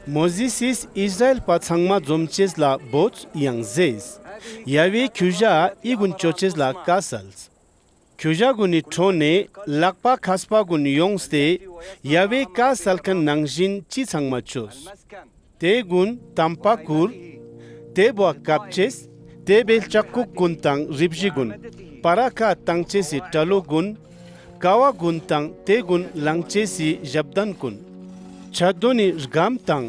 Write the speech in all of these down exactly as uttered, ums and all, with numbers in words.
མོ་ཟེས་སི་ཨིས་ར་ཨེལ་པ་ཚང་མ་ཛོམ་ཅེས་ལ་བོས་ཡང་ཟེརས། ཡ་ཝེ་ཁྱོ་ཞའ་འི་གུན་ཅོ་ཅེས་ལ་ཀའ་སལས། ཁྱོ་ཞ་གུན་ནི་ཕྲོ་ནེ་ལག་པ་ཁས་པ་གུན་ཡོངས་ཏེ་ཡ་ཝེ་ཀའ་སལ་ཁན་ནང་ཞིན་ཅི་ཚང་མ་ཅོས། ཏེ་གུན་ཏམ་པ་ཀུར། ཏེ་བོའ་ཀབ་ཅེས། ཏེ་བོའེ་ལྕགས་ཁུག་གུན་དང་རིབ་གཞི་གུན། པ་ར་ཁའ་ཏང་ཅེས་སི་ཀྲ་ལུ་གུན། ཀ་བ་གུན་དང་ཏེ་གུན་ལང་ཅེས་སི་ཞབས་དན་གུན། ཆད་དོན་ནི་རྒམ་དང་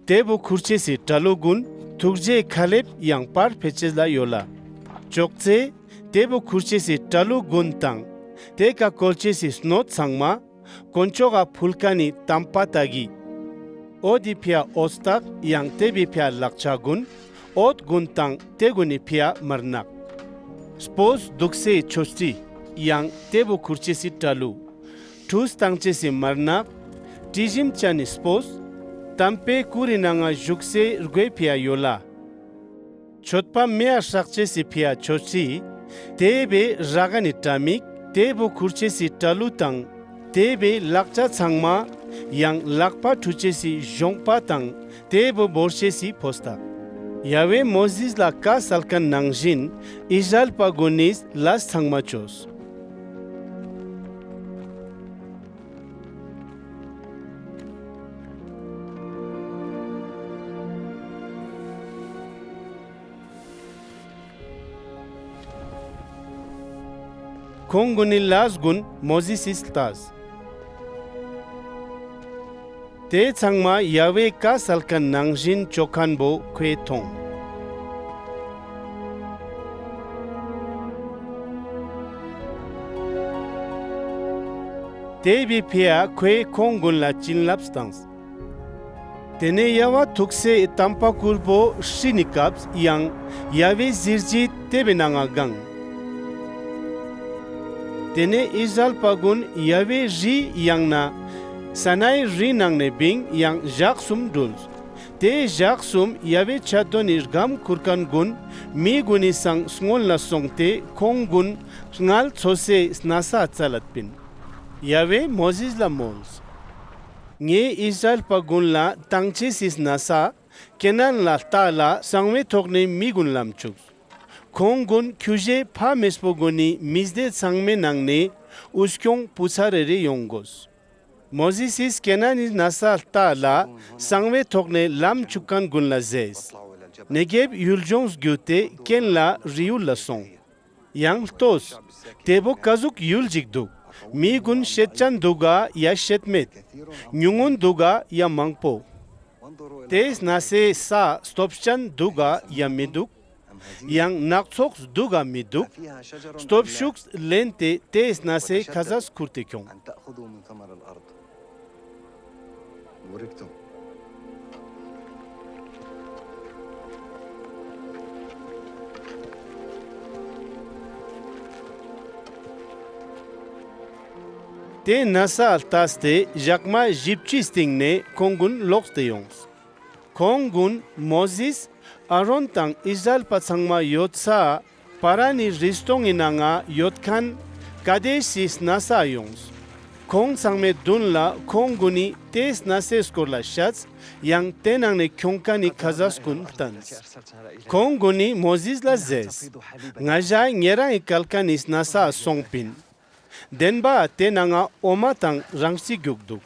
ཏེ་བོ་ཁུར་ཅེས་སི་ཀྲ་ལུ་གུན་ཐུགས་རྗེའི་ཁ་ལེབ་ཡང་པར་ཕེ་ཅེས་ལ་ཡོད་ལ། ཅོག་ཙེ་ཏེ་བོ་ཁུར་ཅེས་སི་ཀྲ་ལུ་གུན་དང་ཏེ་ཀ་ཀོལ་ཅེས་སི་སྣོད་ཚང་མ། དཀོན་མཆོག་ག་ཕུལ་ཁན་ནི་ཏམ་པ་ཏ་གི། འོད་དི་ཕིའ་འོད་སྟགས་ཡང་ཏེ་བོའེ་ཕིའ་ལག་ཆ་གུན། འོད་གུན་དང་ཏེ་གུན་ནི་ཕིའ་མར་ནག། སྤོས་དུག་སའེ་ཆོད་ཁྲི་ཡང་ཏེ་བོ་ཁུར་ཅེས་སི་ཀྲ་ལུ། ཁྲུས་ཏང་ཅེས་སི་མར་ནག། དྲི་ཞིམ་ཅན་ནི་སྤོས། ཏམ་པའེ་གུར་རི་ནང་ང་ཞུགས་སའེ་རྒོའེ་ཕིའ་ཡོད་ལ། མཆོད་པ་མེའ་སྲག་ཅེས་སི་ཕིའ་ཆོད་ཁྲི། ཏེ་བོའེ་ར་གན་ནི་ཀྲ་མིག། ཏེ་བོ་ཁུར་ཅེས་སི་ཀྲ་ལུ་དང་ཏེ་བོའེ་ལག་ཆ་ཚང་མ། ཡང་ལག་པ་ཁྲུ་ཅེས་སི་ཞོང་པ་དང་ཏེ་བོ་བོར་ཅེས་སི་ཕོ་སྟགས། ཡ་ཝེ་མོ་ཟེས་ལ་ཀའ་སལ་ཁན་ནང་ཞིན་ཨིས་ར་ཨེལ་པ་གུན་ནི་ལས་ཚང་མ་ཅོས། ཁོང་གུན་ནི་ལས་གུན་མོ་ཟེས་སི་ལྟས། ཏེ་ཚང་མ་ཡ་ཝེ་ཀའ་སལ་ཁན་ནང་ཞིན་ཅོ་ཁན་བོ་ཁོའེ་ཐོང་། ཏེ་བོའེ་ཕིའ་ཁོའེ་ཁོང་གུན་ལ་ཅིན་ལབས་ཏངས། ཏེ་ནེ་ཡ་ཝ་ཐུག་སའེ་ཏམ་པ་ཀུར་བོ་ཤྲི་ནི་ཀབས་ཡང་ཡ་ཝེ་ཟི་རྗིད་ཏེ་བོའེ་ནང་ང་གང་། ཏེ་ནེ་ཨིས་ར་ཨེལ་པ་གུན་ཡ་ཝེའི་རི་ཡང་ན་སི་ནའི་རི་ནང་ནེ་བིངས་ཡང་ཞག་སུམ་གྲུལ། ཏེ་ཞག་སུམ་ཡ་ཝེ་ཆད་དོན་ནི་རྒམ་ཁུར་ཁན་གུན་མི་གུན་ནི་སང་སྔུན་ལ་སོང་སྟེ་ཁོང་གུན་རྔལ་ཚོ་སའེ་ནས་ས་ཙལ་ལད་པིན། ཡ་ཝེ་མོ་ཟེས་ལ་མོལས། ངའེ་ཨིས་ར་ཨེལ་པ་གུན་ལ་ཏང་ཅེས་སི་ནས་ས་ཀེ་ནན་ལ་ལྟ་ལ་སང་བའེ་ཐོག་ནེ་མི་གུན་ལམ་ཅུགས། ཁོང་གུན་ཁྱོ་ཞའེ་ཕ་མེས་པོ་གུན་ནི་མི་སྡེ་ཚང་མའེ་ནང་ནེ་འུ་སྐྱོང་བུ་ཚ་རེ་རེ་ཡོང་གོས། མོ་ཟེས་སི་ཀེ་ནན་ནི་ནས་ས་ལྟ་ལ་སང་བའེ་ཐོག་ནེ་ལམ་ཅུག་ཁན་གུན་ལ་ཟེརས། ནེ་གེབ་ཡུལ་ཇོངས་གྱུད་ཏེ་གྱེན་ལ་རི་ཡུལ་ལ་སོང་། ཡང་ལྟོས། ཏེ་བོ་ཀ་ཟུག་ཡུལ་ཞིག་དུག། མི་གུན་ཤེད་ཅན་དུག་ག་ཡ་ཤེད་མེད། ཉུ་ངུན་དུག་ག་ཡ་མང་པོ། ཏེའི་ནས་སའེ་ས་སྟོབས་ཅན་དུག་ག་ཡ་མི་དུག། ཡང་ནགས་ཚལ་དུག་ག་མི་དུག། སྟོབས་ཤུགས་ལེན་ཏེ་ཏེའི་ནས་སའེ་ཁ་ཟས་ཁུར་ཏེ་ཁྱོང་། ཏེ་ནས་ས་ལྟས་ཏེ་ཞག་མ་ཞིབ་ཅུའི་སྟིང་ནེ་ཁོང་གུན་ལོགས་ཏེ་ཡོངས། ཁོང་གུན་མོ་ཟེས་ཨ་རོན་དང་ཨིས་ར་ཨེལ་པ་ཚང་མ་ཡོད་ས་པ་རན་ནི་རི་སྟོང་ངི་ནང་ང་ཡོད་ཁན་ཀ་དེཤ་སི་ནས་ས་ཡོངས། ཁོང་ཚང་མའེ་དུན་ལ་ཁོང་གུན་ནི་ཏེའི་ནས་སའེ་སྐོར་ལ་ཤད་ཡང་ཏེ་ནང་ནེ་ཁྱོང་ཁན་ནི་ཁ་ཟས་གུན་ལྟན། ཁོང་གུན་ནི་མོ་ཟེས་ལ་ཟེརས། ང་ཞའ་ཉེ་རང་ངི་ཀལ་ཁན་ནི་ནས་ས་སོང་པིན། དེན་བ་ཏེ་ནང་ང་འོ་མ་དང་རང་རྩི་གྱུག་དུག།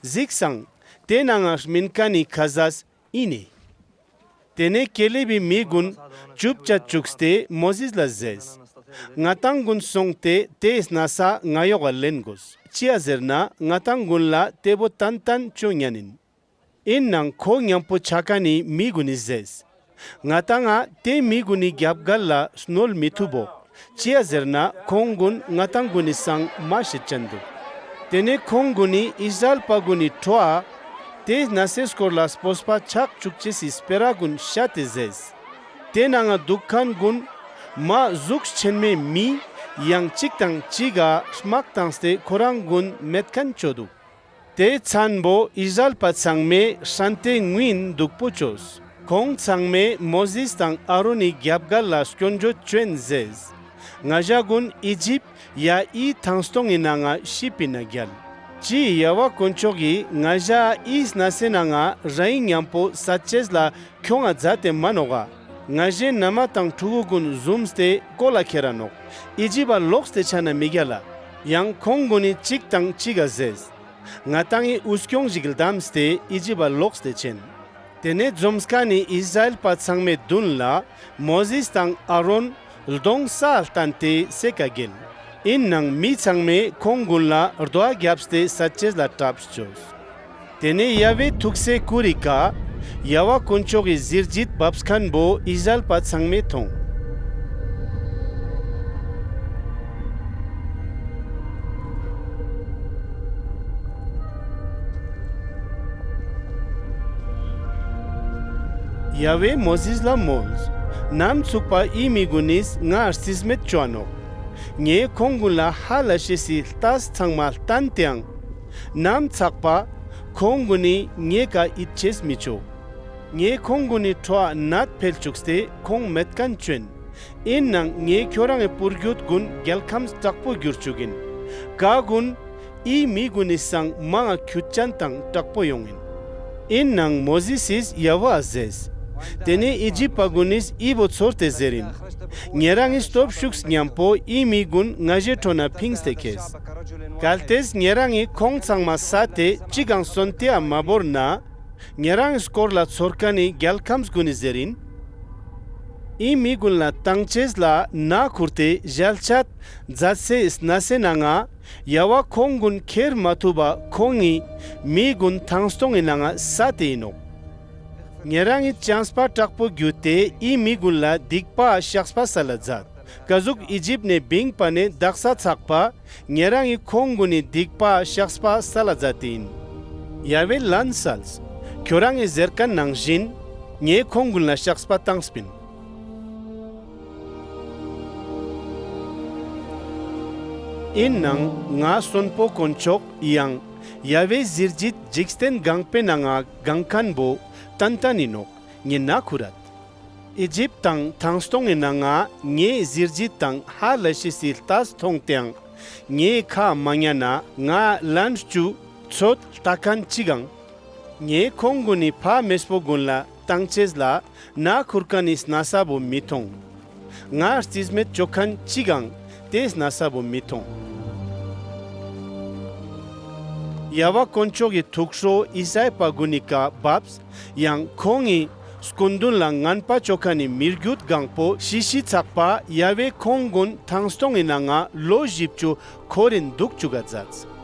ཟིགས་སང་ཏེ་ནང་ང་སྨིན་ཁན་ནི་ཁ་ཟས་ཨིན་ནི། ཏེ་ནེ་ཀེ་ལེབ་བི་མི་གུན་ཅུབ་ཅ་ཅུགས་ཏེ་མོ་ཟེས་ལ་ཟེརས། ང་དང་གུན་སོང་སྟེ་ཏེའི་ནས་ས་ང་ཡོག་ག་ལེན་གོས། ཅིའ་ཟེར་ན་ང་དང་གུན་ལ་ཏེ་བོ་ཏན་ཏན་ཅོ་ཉན་ཨིན། ཨིན་ནའང་ཁོ་ཉམ་པོ་ཆ་ཁན་ནི་མི་གུན་ནི་ཟེརས། ང་དང་ང་ཏེ་མི་གུན་ནི་གྱབ་གལ་ལ་སྣོལ་མི་ཐུབ་བོག། ཅིའ་ཟེར་ན་ཁོང་གུན་ང་དང་གུན་ནི་སང་མ་ཤེད་ཅན་དུག། ཏེ་ནེ་ཁོང་གུན་ནི་ཨིས་ར་ཨེལ་པ་གུན་ནི་ཕྲོའ་ཏེའི་ནས་སའེ་སྐོར་ལ་སྤོབས་པ་ཆག་ཅུག་ཅེས་སི་སྤེ་ར་གུན་ཤད་དེ་ཟེརས། ཏེ་ནང་ང་དུག་ཁན་གུན་མ་ཟུགས་ཆེན་མོའེ་མི་ཡང་ཅིག་དང་ཅིག་ག་སྨག་ཏངས་ཏེ་ཁོ་རང་གུན་མེད་ཁན་ཅོ་དུག། ཏེ་ཚན་བོ་ཨིས་ར་ཨེལ་པ་ཚང་མའེ་སྲན་ཏེ་ངུན་དུག་པོ་ཅོས། ཁོང་ཚང་མའེ་མོ་ཟེས་དང་ཨ་རོན་ནི་གྱབ་གལ་ལ་སྐྱོན་བརྗོད་ཅོ་ཨིན་ཟེརས། ང་ཞ་གུན་ཨི་ཇིབ་ཡ་འི་ཐང་སྟོང་ངི་ནང་ང་ཤི་པིན་ན་གྱལ། ཅི་ཡ་ཝ་དཀོན་མཆོག་གི་ང་ཞའ་འི་ནས་ནང་ང་རའི་ཉམ་པོ་སད་ཅེས་ལ་ཁྱོང་ང་ཛད་དེ་མན་ནོག་ག། ང་ཞའེ་ན་མ་དང་ཕྲུ་གུ་གུན་ཟུམས་ཏེ་ཀོ་ལ་ཁྱེར་ར་ནོག། ཨི་ཇིབ་བ་ལོགས་ཏེ་ཆ་ན་མི་གྱལ་ལ། ཡང་ཁོང་གུན་ནི་ཅིག་དང་ཅིག་ག་ཟེརས། ང་ཏང་ངི་འུ་སྐྱོང་ཞིག་ལྡམས་ཏེ་ཨི་ཇིབ་བ་ལོགས་ཏེ་ཆེན། ཏེ་ནེ་ཛོམས་ཁན་ནི་ཨིས་ར་ཨེལ་པ་ཚང་མའེ་དུན་ལ་མོ་ཟེས་དང་ཨ་རོན་ལྡོང་སའ་ལྟན་ཏེ་སའེ་ཀ་གྱེལ། ཨིན་ནའང་མི་ཚང་མའེ་ཁོང་གུན་ལ་རྡོའ་གྱབས་ཏེ་སད་ཅེས་ལ་ཀྲབས་ཅོས། ཏེ་ནེ་ཡ་ཝེ་ཐུགས་སའེ་ཀུ་རི་ཀ་ཡ་ཝ་དཀོན་མཆོག་གི་ཟི་རྗིད་བབས་ཁན་བོ་ཨིས་ར་ཨེལ་པ་ཚང་མའེ་ཐོང་། ཡ་ཝེ་མོ་ཟེས་ལ་མོལས། ནམ་ཚག་པ་འི་མི་གུན་ནི་ང་རྩིས་མེད་ཅོའ་ནོག། ངའེ་ཁོང་གུན་ལ་ཧ་ལས་ཤེས་སི་ལྟས་ཚང་མ་ལྟན་ཏེའང་། ནམ་ཚག་པ་ཁོང་གུན་ནི་ངའེ་ཀ་ཨིད་ཆེས་མི་ཅོ། ངའེ་ཁོང་གུན་ནི་ཕྲོའ་ནད་ཕེལ་ཅུགས་ཏེ་ཁོང་མེད་ཁན་ཅོ་ཨིན། ཨིན་ནའང་ངའེ་ཁྱོ་རང་ངི་པུར་གྱུད་གུན་གྱལ་ཁམས་ཀྲག་པོ་གྱུར་ཅུག་ཨིན། ཀ་གུན་འི་མི་གུན་ནི་སང་མང་ང་ཁྱུད་ཅན་དང་ཀྲག་པོ་ཡོང་ཨིན། ཨིན་ནའང་མོ་ཟེས་སི་ཡ་ཝའ་ཟེརས། ཏེ་ནེ་ཨི་ཇིབ་པ་གུན་ནི་འི་བོ་ཚོར་ཏེ་ཟེར་ཨིན། ཉེ་རང་ངི་སྟོབས་ཤུགས་ཉམ་པོ་འི་མི་གུན་ང་ཞའེ་ཕྲོ་ནེ་ཕིངས་ཏེ་ཁྱེརས། གལ་ཏེ་ཉེ་རང་ངི་ཁོང་ཚང་མ་སད་དེ་ཅིག་གང་སོན་ཏེའ་མ་བོར་ན། ཉེ་རང་ངི་སྐོར་ལ་ཚོར་ཁན་ནི་གྱལ་ཁམས་གུན་ནི་ཟེར་ཨིན། འི་མི་གུན་ལ་ཏང་ཅེས་ལ་ནང་ཁུར་ཏེ་ཞལ་ཆད་ཛད་སའེ་ནས་ནང་ང་ཡ་ཝ་ཁོང་གུན་ཁྱེར་མ་ཐུབ་བ་ཁོང་ངི་མི་གུན་ཐང་སྟོང་ངི་ནང་ང་སད་དེ་ཨིན་ནོག། ཉེ་རང་ངི་ཅམས་པ་ཀྲག་པོ་གྱུད་དེ་འི་མི་གུན་ལ་སྡིག་པའ་ཤགས་པ་སལ་ལ་ཛད། ཀ་ཟུག་ཨི་ཇིབ་ནེ་བིངས་པ་ནེ་དག་ས་ཚག་པ་ཉེ་རང་ངི་ཁོང་གུན་ནི་སྡིག་པའ་ཤགས་པ་སལ་ལ་ཛད་དེ་ཨིན། ཡ་ཝེ་ལན་སལས། ཁྱོ་རང་ངི་ཟེར་ཁན་ནང་ཞིན་ངའེ་ཁོང་གུན་ལ་ཤགས་པ་ཏངས་པིན། ཨིན་ནའང་ང་སོན་པོ་དཀོན་མཆོག་ཡང་ཡ་ཝེ་ཟི་རྗིད་ཇིག་རྟེན་གང་པོའེ་ནང་ང་གང་ཁན་བོ་ཏན་ཏན་ཨིན་ནོག། ངའེ་ནང་ཁུར་རད། ཨི་ཇིབ་དང་ཐང་སྟོང་ངི་ནང་ང་ངའེ་ཟི་རྗིད་དང་ཧ་ལས་ཤེས་སི་ལྟས་ཐོང་ཏེའང་ངའེ་ཁའ་མ་ཉན་ན་ང་ལན་ཅུ་ཚོད་ལྟ་ཁན་ཅིག་གང་། ངའེ་ཁོང་གུན་ནི་ཕ་མེས་པོ་གུན་ལ་ཏང་ཅེས་ལ་ནང་ཁུར་ཁན་ནི་ནས་ས་བོ་མི་ཐོང་། ང་རྩིས་མེད་ཅོ་ཁན་ཅིག་གང་ཏེ་ནས་ས་བོ་མི་ཐོང་། ཡ་ཝ་དཀོན་མཆོག་གི་ཐུགས་ཁྲོ་ཨིས་ར་ཨེལ་པ་གུན་ནི་ཀ་བབས། ཡང་ཁོང་ངི་སྐུན་དུན་ལ་ངན་པ་ཅོ་ཁན་ནི་མི་གྱུད་གང་པོ་ཤི་ཤི་ཚག་པ་ཡ་ཝེ་ཁོང་གུན་ཐང་སྟོང་ངི་ནང་ང་ལོ་ཞིབ་ཅུ་ཁོར་རིན་དུག་ཅུག་ག་ཛདས།